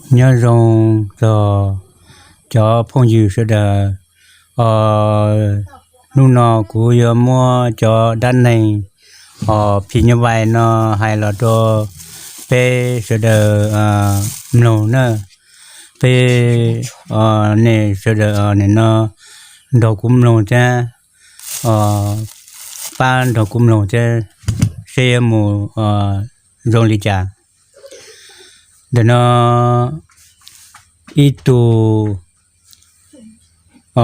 Nyob zoo txog cov phooj ywg sawv daws. Hnub no kuv yuav muab cov dab neeg os phim nyuj vais no hais los rau peb sawv daws mloog na. Peb nej sawv daws nim no nrog kuv mloog thiab, pab nrog kuv mloog thiab seb yuav mus zoo li cas. Ntawm no ib tug,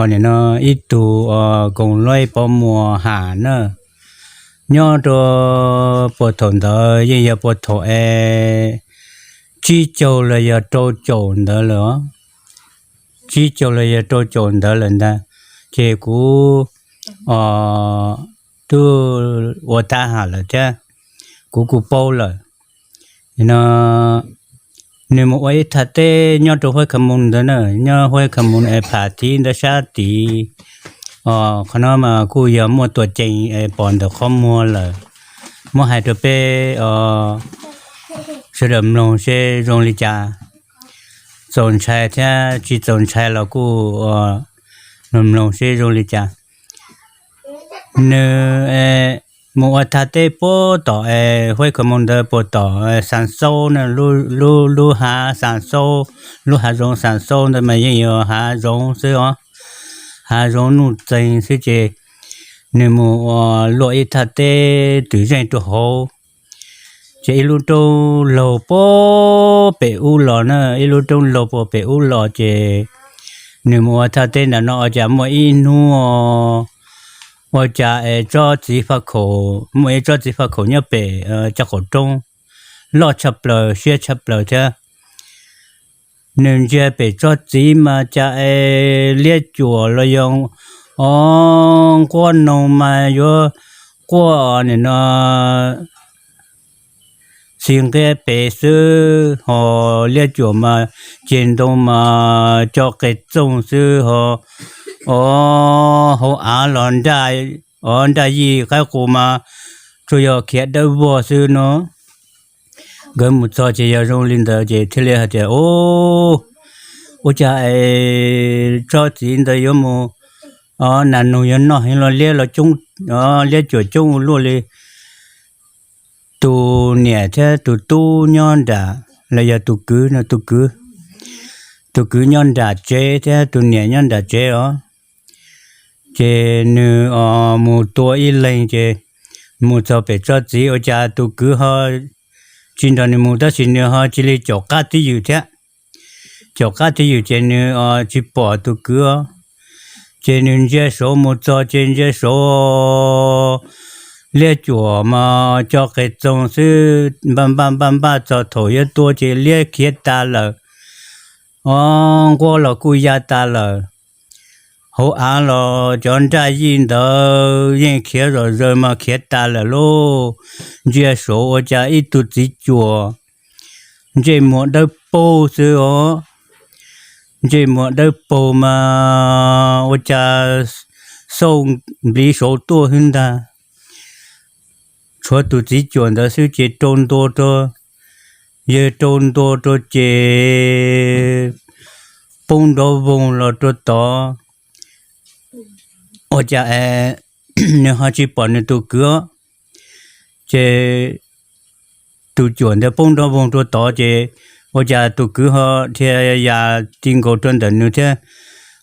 nim no ib tug koom luaj pov muas ham na, nyob rau puag thaum ntawd yeej yog puag thaum es tsib caug los yog rau caum ntawd lawm. Tsib caug los yog rau caum ntawd lawm ntag. Ces kuv twb ua tab ham lawm thiab, kuv kuj paub lawm. No nws mus ua ib thaj teb nyob rau Huab Kha Moos ntawd na, nyob Huab Kha Moos es pham tid ntawd sab tid. Qhov no mas kuj yog muaj tuam cees pom ntawm qhov muag lawm. Muab hais rau peb sawv daws mloog seb zoo li cas, txaus ntshai thiab tsis txaus ntshai los kuj mloog seb zoo li cas. Nws mus ua thaj teb puag tom es Huab Kha Moos ntawd puag tom Xas Xaub na, lub hav Xas Xaub, lub hav zoov Xas Xaub ntawd mas yeej yog hav zoov xwb os, hav zoov nuj txeeg xwb ces nws mus ua luaj ib thaj teb twm zeej rau hauv. Ces ib lub roob laug puag pem ub los na, ib lub roob laug puag pem ub los ces nws mus ua thaj teb ntawm no ua cas muaj ib hnub ua cas es tsob txiv faj khaum, muaj ib tsob txiv faj khaum nyob pem cov qaum roob loj tshaj plaws siab tshaj plaws thiab. Nws ntsia pem tsob txiv mas cas es liab cuam los yog o nquab noog mas yuav quaj nim no txi nqia pem xwb ho, liab cuam mas ceg ntoo mas co qe txoog xwb ho, o hauv av los o nraj yij qaib qus mas tsuas yog khiav dawb vog xwb no. Nkawd mus txog ces yog zoo li ntawd ces thiaj li hais tias, ua cas es tsob txiv ntawd yuav mus, nas noog yuav noj heev los liab los coob, liab cuam coob ua luaj li. Tus niam thiab tus tub nyob nram, los yog tus kwv no, tus kwv, tus kwv nyob nram tsev thiab tus niam nyob nram tsev os. Ces nws mus tua ib leeg ces mus txog pem tsob txiv ua cas tus kwv ho tsis nrog nws mus tab sis nws ho cia li caum qab twj ywm thiab. Caum qab twj ywm ces nws tsis pom tus kwv os. Ces nws ntsia saud mus txog ces ntsia saud liab cuam mas co qe txoog xwb, npaj npaj npaj npaj txog thaum yuav tua ces liab khiav tas lawm. O nquab los kuj ya tas lawm. Hauv av los cov nraj yij ntawd yeej khiav zom zaws mas khiav tas lawm lauj. Ntsia saud ua cas ib tug txiv cuam ntsej muag dawb paug xwb os. Ntsej muag dawb paug mas ua cas xauj npliv saud tuaj xwb ntag. Tshuav tus txiv cuam ntawd xwb ces rau ntua rau, yawg rau ntua rau ces poob nrov voog los rau tod. Ua cas es nws ho tsis pom nws tus kwv, ces tus cuam ntawd poob nrov voog rau tod ces ua cas tus kwv ho dhia ya ti nkaus rau ntawm nws thiab,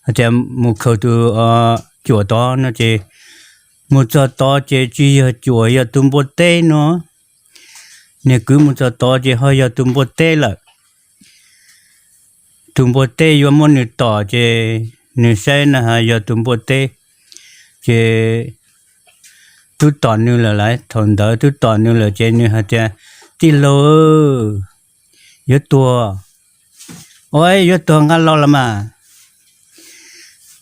hais tias mus khaws tus cuam tod no ces mus txog tod ces tsis yog cuam, yog tus npua teb no. Nws kwv mus txog tod ces ho yog tus npua teb lawm. Tus npua teb yuav muab nws tom ces nws saib na has yog tus npua teb, ces twb tom nws lawm lauj. Thaum ntawd twb tom nws lawm ces nws hais tias, tij laug, yuav tuag. Ua, yuav tuag nqa los los mas.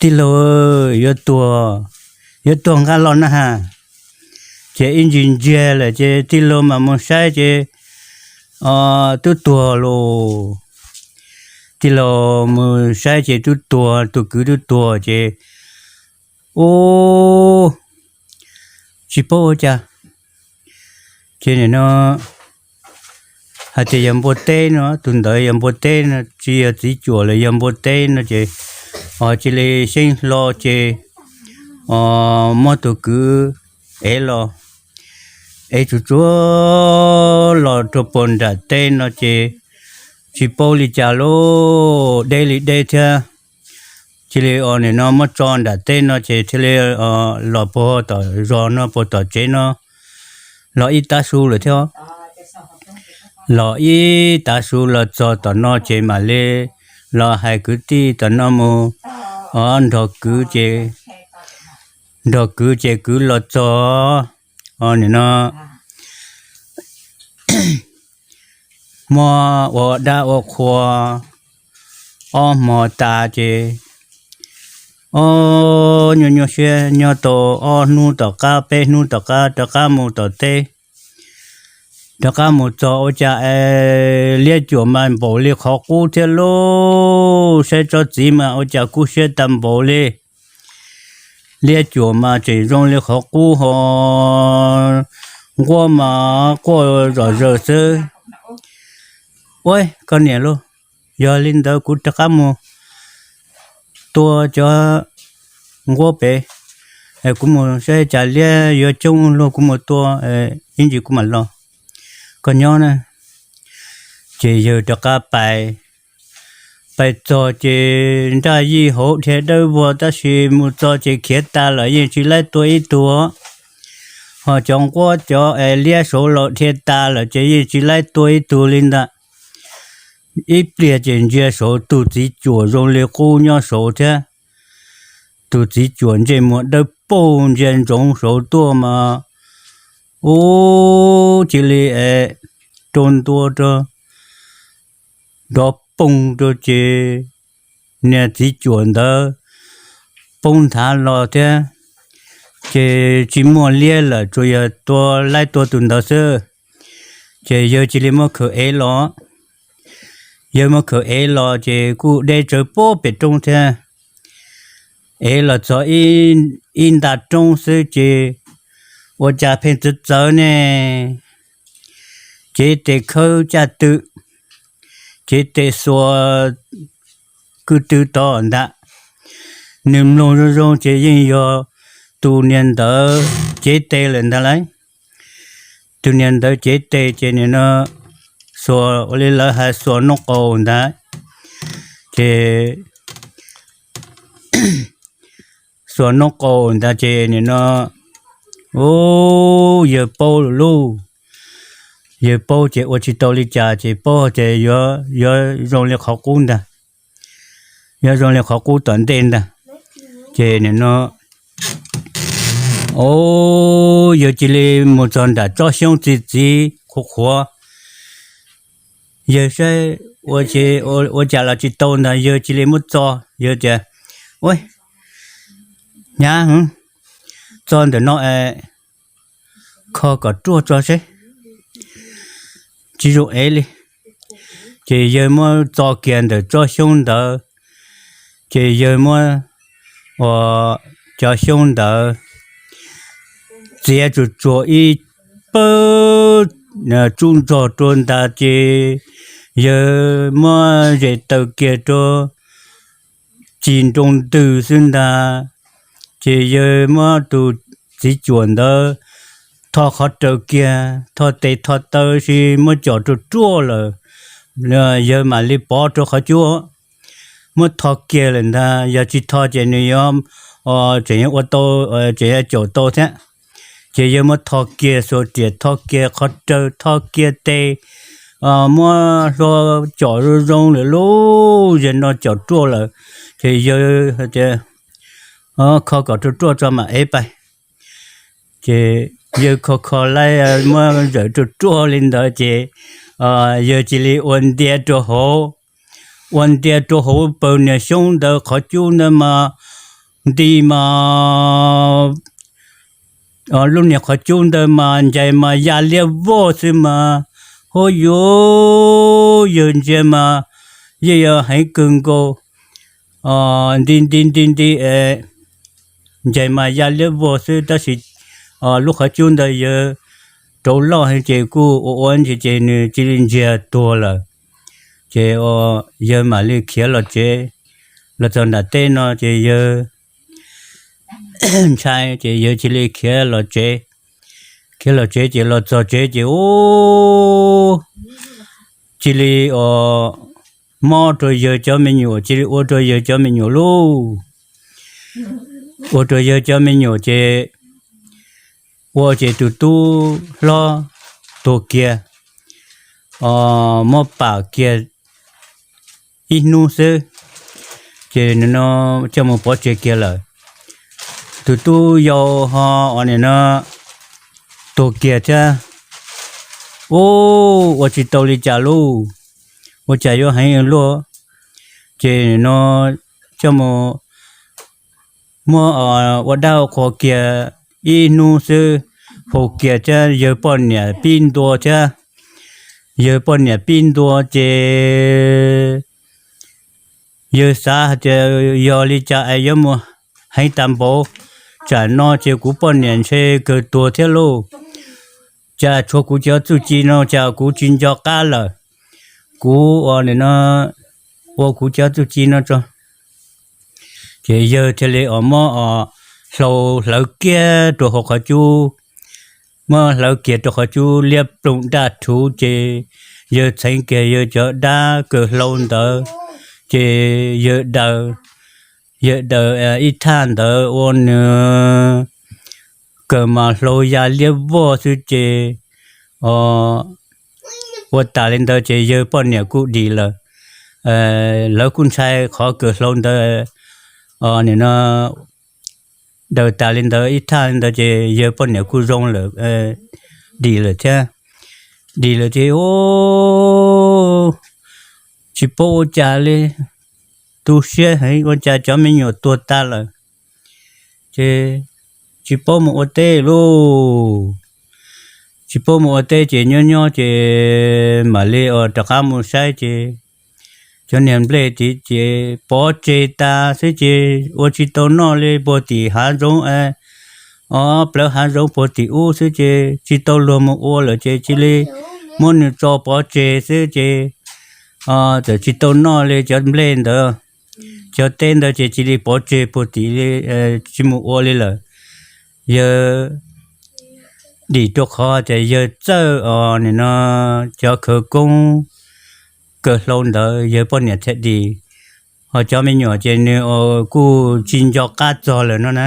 Tij laug, yuav tuag, yuav tuag nqa los na has. Ces ib ntsis ntsiag lawm ces tij laug mam mus saib ces twb tuag lauj. Tij laug mus saib ces twb tuag, tus kwv twb tuag ces ub, tsis paub ua cas. Ces nim no hais tias yog npua teb no, tus ntawd yog npua teb no, tsis yog txiv cuam los yog npua teb no ces cia li xyeeb hlo ces muab tus kwv ev los, ev tsuag tsuag los rau puag nram teb no ces tsis paub li cas lauj, deb li deb thiab, cia li nim no muab tso nram teb no ces thiaj li los puag tom zos no puag tom tsev no los ib tav su lawm thiab. Los ib tav su los txog tom no ces mam li los hais kwv tij tom no mus nrog kwv ces, nrog kwv ces kwv los txog nim no muab ua dab ua qhua ob hmo tas ces ob nyuaj nyuaj siab nyob tau ob hnub tom qab peb hnub tom qab rov qab mus tom teb. Rov qab mus txog ua cas es liab cuam mas npaum li qhov qub thiab lauj, saib tsob txiv mas ua cas kub siab tag npaum li. Liab cuam mas tseem zoo li qhov qub ho nquab mas quaj zom zaws xwb. Ua koj niam lauj, yog li ntawd kuv rov qab mus tua cov nquab pem, kuv mus saib cas liab yuav coob luag, kuv mus tua ib ntsis kuv mam los, koj nyob na. Ces yawg rov qab pais, pais txog ces nraj yij hauv dhia dawb vog tab sis mus txog ces khiav tas lawm yeej tsis laib tua ib tug. Ho cov nquab cov es liab saud los dhia tas lawm ces yeej tsis laib tua ib tug li ntag. Ib pliag ces ntsia saud tus txiv cuam zoo li qub nyob saud thiab. Tus txiv cuam ntsej muag dawb paug ntsia ntsoov saud tuaj mas ub cia li es rau ntua rau nrov poog rau ces niag txiv cuam ntawd poob nthav los thiab. Ces tsis muaj liab lawm, tsuas yog tua laib tua tus ntawd xwb. Ces yawg cia li muab khaws ev los. Yawg muab khaws ev los ces kuj deb tsawv puag pem roob thiab. Ev los txog ib nta roob xwb ces ua cas pheej txawv txawv ne. Cev tes khawb caj tw, cev tes xuas kwj tw tod ntag. Nws mloog zoo zoo ces yeej yog tus niag ntawd cev tes lawm ntag lauj. Tus niag ntawd cev tes ces nim no xuas ua li lawv hais xuas noob qaus ntag. Ces xuas noob qaus ntag ces nim no, u, yawg paub lawm lauj. Yawg paub ces ua tsis tau li cas ces paub tias yuav zoo li qhov qub ntag, yuav zoo li qhov qub tom ntej ntag. Ces nim no, o, yawg cia li mus txog nram tsob xyoob txi txiv qhuav qhuav. Yawg saib ua cas los tsis tau ntag, yawg cia li muab txo, yawg tias, u, hnyav, txo ntawm no es kho kom ruaj tso seb, tsis zoo ev li. Ces yawg muab txo kiag ntawm tsob xyoob ntawd, ces yawg muab ua cov xyoob ntawd txiav tsuag tsuag ib pawg tsub nrog rau ntag ces yawg muab zes taw kiag rau ci nroo ntws xwb ntag. Ces yawg muab tus txiv cuam ntawd tho qhov raws kiag, tho tes tho taw sis muab com ruaj ruaj lawm, yawg mam li pov rau qhov cub, muab tho kiag lawm ntag. Yog tsis tho ces nws yuav tseem ua tau, tseem yuav caum tau thiab. Ces yawg muab tho kiag xuas riam, tho kiag qhov raws, tho kiag tes, muab hlua com zoo zoo lawm lauj, yawg no com ruaj lawm. Ces yawg tias, kho kom ruaj ruaj tso mam ev pais. Ces yawg kho kho laib muab zawm ruaj ruaj li ntawd ces yawg cia li ua ntia rau hauv, ua ntia rau hauv pawg niag xyoob ntawd, qhov cub ntawd mas nti mas lub niag qhov cub ntawd mas ncaig mas ya liab vog xwb mas, huv yuv, yawg ntsia mas yeej yog heev kawg nkaus, nti nti nti nti es ncaig mas ya liab vog xwb tab sis lub qhov cub ntawd yawg rau loj heev ces kuj ua ua ntsis ces nws cia li ntsiag tuag lawm. Ces yawg mam li khiav los tsev, los txog nram teb no ces yawg ntshai ces yawg cia li khiav los tsev. Khiav los tsev ces los txog tsev ces ub, cia li mob rau yawg cov me nyuam, cia li ua rau yawg cov me nyuam lauj. Ua rau yawg cov me nyuam ces ua ces tus tub hlob tuag kiag, mob pam kiag ib hnub xwb, ces nws no coj mus pov tseg kiag lawm. Tus tub yau ho ua nim no tuag kiag thiab. Ub, ua tsis tau li cas lauj, ua cas yuav heev luaj. Ces nim no coj mus muab ua dab ua qhua kiag ib hnub xwb, faus kiag thiab yawg poj niam pib ntua thiab. Yawg poj niam pib ntua ces yawg xav hais tias yog li cas es yuav mus heev tas npaum, tsam no ces kuv poj niam ntshe kawg tuag thiab lauj. Cas tshuav kuv cov txuj ci no cas kuv tsis nco qab lawm, kuv ua nim no ua kuv cov txuj ci no tso. Ces yawg thiaj li os muab hlau hlawv kiag rau hauv qhov cub, muab hlawv kiag rau qhov cub liab ploog daj rhuv ces yawg txheev kiag yawg cov dab kawg hlau ntawd, ces yawg daws, yawg daws ib thaj ntawd ua nws kawg mas hlau ya liab vog xwb ces ua tas li ntawd ces yawg poj niam kuj dim lawm. Lawv kuj ntshai qhov kawg hlau ntawd, nim no daws tas li ntawd ib thaj li ntawd ces yawg poj niam kuj zoo lawm, dim lawm thiab. Dim lawm ces tsis paub ua cas li, tu siab heev ua cas cov me nyuam tuag tas lawm, ces tsis paub mus ua teb lauj. Tsis paub mus ua teb ces nyob nyob ces mam li rov qab mus saib ces cov niag nplej tid ces pov tseg tas xwb ces ua tsis tau noj li, puag tim hav zoov, o, plawv hav zoov puag tim ub xwb ces tsis tau luag mus ua lawm ces cia li muab nws tso pov tseg xwb ces txawm tsis tau noj li cov nplej ntawd. Cov teb ntawd ces cia li pov tseg puag tim li, tsis mus ua li lawm. Yawg dim rau qhov tias yawg txawj os nim no cov khawv koob kawg hlau ntawd yawg poj niam thiaj dim. Ho cov me nyuam ces nws kuj tsis nco qab txog lawm no na.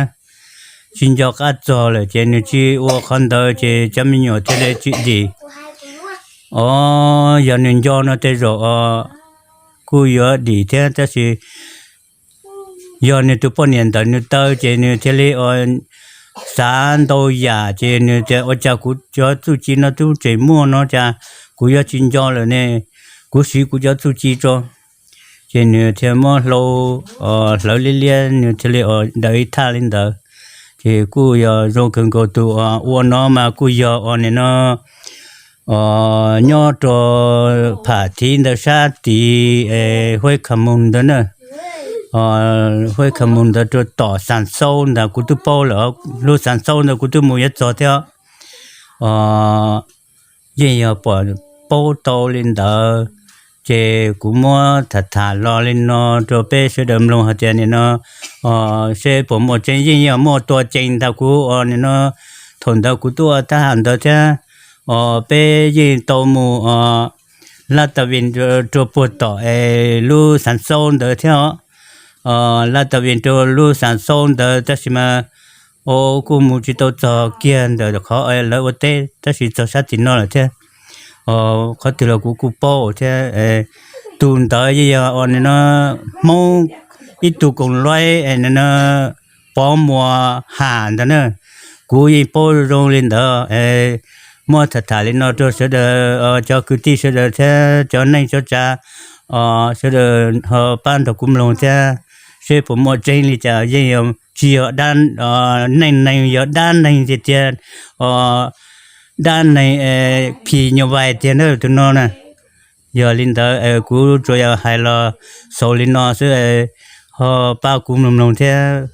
Tsis nco qab txog lawm ces nws tsis ua qhov ntawd ces cov me nyuam thiaj li tsis dim. O, yog nws nco no tej zaum os kuj yuav dim thiab tab sis yog nws tus poj niam ntawm nws taw ces nws thiaj li xav ntau yam ces nws tias ua cas kuv cov txuj ci no twb tseem muaj no cas kuv yuav tsis nco lawm ne, kuv siv kuv cov txuj ci tso. Ces nws thiaj muab hlau hlawv liab liab nws thiaj li daws ib thaj li ntawd. Ces kuj yog zoo kawg nkaus tus ua no mas kuj yog os nim no nyob rau pham thiv ntawd sab tid, Huab Kha Moos ntawd na. Huab Kha Moos ntawd rau tom Xas Xaub ntawd kuv twb paub lawm, lub Xas Xaub ntawd kuv twb mus yuav txog thiab. Yeej yog pom paub tau li ntawd, ces kuv muab tham tham los li no rau peb sawv daws mloog hais tias nim no seb puas muaj tseeb, yeej yog muaj tua cees ntag kuv os nim no. Thaum ntawd kuv tuaj tab ham ntawd thiab os, peb yeej tau mus laj tas vim rau puag tom es lub Xas Xaub ntawd thiab os. Laj tas vim rau lub Xas Xaub ntawd tab sis mas kuj mus tsis tau txog kiag ntawm qhov lawv ua teb tab sis txog sab tim no lawm thiab. Qhov twg los kuv kuj paub thiab. Tus ntawd yeej yog os nim no Hmoob ib tug koom luaib nim no Pov Muas Ham ntawd na. Kuv yeej paub zoo li ntawd, muab tham tham li no rau sawv daws cov kwv tij sawv daws thiab cov neej cov tsav sawv daws ho pab nrog kuv mloog thiab, seb puas muaj tseeb li cas. Yeej tsis yog neej neeg, yog dab neeg tiag tiag, dab neeg phim nyuj vais tiag na tus no na. Yog li ntawd kuv tsuas yog hais los xaus li no xwb, ho pab kuv mloog mloog thiab.